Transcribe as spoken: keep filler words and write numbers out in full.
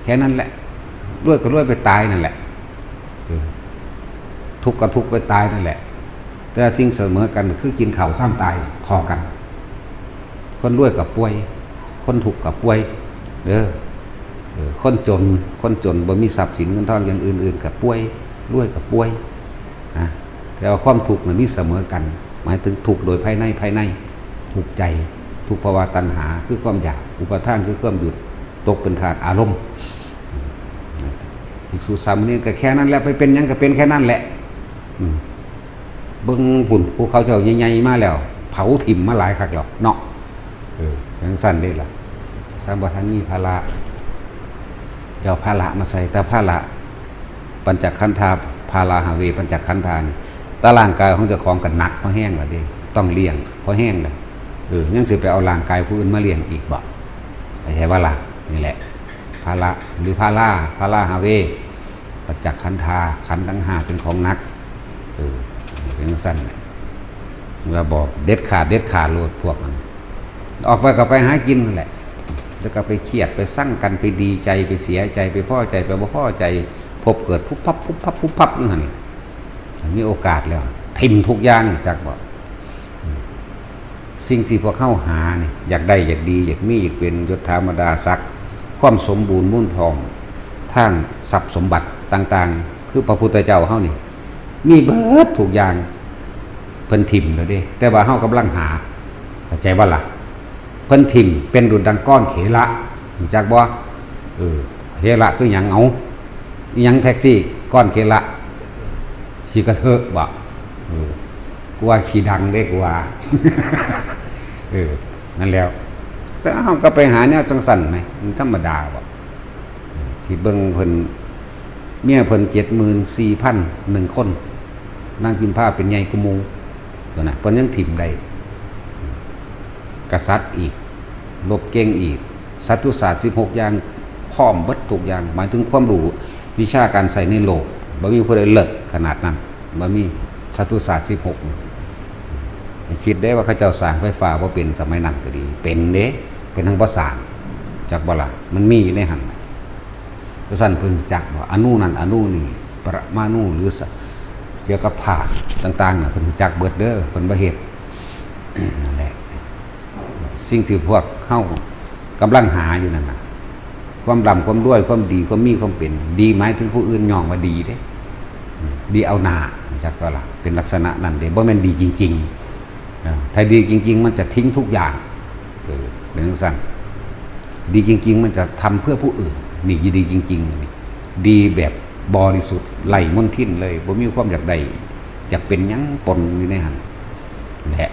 แค่นั้นแหละ รวยก็รวยไปตายนั่นแหละ เออ ทุกข์ก็ทุกข์ไปตายนั่นแหละ แต่สิ่งเสมอกันคือกินข้าวซ้ำตายเท่ากัน คนรวยก็ป่วย คนทุกข์ก็ป่วย เออ เออ คนจน คนจนบ่มีทรัพย์สินเงินทองอย่างอื่นๆก็ป่วย รวยก็ป่วย นะ แต่ว่าความทุกข์มันมีเสมอกัน หมายถึงทุกข์โดยภายใน ภายใน ทุกข์ใจ ทุกข์ภาวะตัณหา คือความอยาก อุปาทานคือความยึด ตกเป็นทาสอารมณ์ ภิกษุสามเณรก็แค่นั้นแหละ ไปเป็นหยังก็เป็นแค่นั้นแหละ อืม เบิ่งผุ่นภูเขาเจ้าใหญ่ๆมาแล้ว เผาถิ่มมาหลายคักแล้วเนาะ เออ จังซั่นเด้ล่ะ สามบ่ทันมีภาระ เจ้าภาระมาใส่ แต่ภาระ ปัญจขันธา ภาราหาเว ปัญจขันธานี่ แต่ร่างกายของเจ้าของก็หนักพอแฮงแล้วเด้ ต้องเลี้ยงพอแฮงแล้ว เออ ยังสิไปเอาร่างกายผู้อื่นมาเลี้ยงอีกบ่ เข้าใจบ่ล่ะ นี่แหละ ภาระ หรือภารา ภาราหาเว ปัญจขันธา ขันธ์ทั้งห้าเป็นของหนัก เออ เป็นจังซั่นแหละ ว่าบอกเด็ดขาด เด็ดขาดโลดพวกมัน ออกไปก็ไปหากินนั่นแหละ แล้วก็ไปเครียด ไปซังกัน ไปดีใจ ไปเสียใจ ไปพอใจ ไปบ่พอใจ พบเกิดพุบพับ พุบพับ พุบพับอยู่หั่น มีโอกาสแล้ว ถิ่มทุกอย่าง จักบ่ สิ่งที่พวกเฮาหานี่ อยากได้ อยากดี อยากมี อยากเป็น ยศถาบรรดาศักดิ์ ความสมบูรณ์มูลพร้อม ทางทรัพย์สมบัติต่างๆ คือพระพุทธเจ้าเฮานี่ มีเบิดทุกอย่าง เพิ่นถิ่มแล้วเด้ แต่ว่าเฮากำลังหา เข้าใจบ่ล่ะ เพิ่นถิ่มเป็นดุจดังก้อนเขละ รู้จักบ่ เออ เขละคือหยัง เอา อิหยังแท็กซี่ ก้อนเขละ สิกระเทอะบ่ เออ กูว่าขี้ดังเด้ กูว่า เออ นั่นแล้ว แต่เฮาก็ไปหาแนวจังซั่นไหม มันธรรมดาบ่ ที่เบิ่งเพิ่น เมียเพิ่น เจ็ดหมื่นสี่พัน หนึ่งคน นางพิมพาเป็นใหญ่กว่าหมู่ ตัวน่ะ เพิ่นยังถิ่มได้ กษัตริย์อีก รบเก่งอีก สัตตุศาสตร์ สิบหก อย่าง พร้อมเบิดทุกอย่าง หมายถึงความรู้วิชาการใช้ในโลก บ่มีผู้ใดเลิศขนาดนั้น บ่มี สัตตุศาสตร์ สิบหก นี่ คิดได้ว่าเขาเจ้าสร้างไฟฟ้าบ่เป็นสมัยนั้นก็ดี เป็นเด้ เป็นทั้งบ่สร้าง จักบ่ล่ะ มันมีอยู่ในหั่น จังซั่นเพิ่นจักว่าอณุนั่นอณุนี่ ปรมาณู หรือสะ เกี่ยวกับธาตุต่างๆน่ะ เพิ่นรู้จักเบิดเด้อ เพิ่นบ่เฮ็ด นั่นแหละ สิ่งที่พวกเฮากำลังหาอยู่นั่นน่ะ ความร่ำความรวย ความดี ความมีความเป็น ดีหมายถึงผู้อื่นย่องว่าดีเด้ อืม ดีเอาหน้า จักบ่ล่ะ เป็นลักษณะนั้นเด้ บ่แม่นดีจริงๆ อ่า ถ้าดีจริงๆ มันจะทิ้งทุกอย่าง เออ เป็นจังซั่น ดีจริงๆ มันจะทำเพื่อผู้อื่น นี่ดีจริงๆ นี่ ดีแบบบริสุทธิ์ ไร้มลทินเลย บ่มีความอยากได้ อยากเป็นหยังปนอยู่ในหั่นแหละ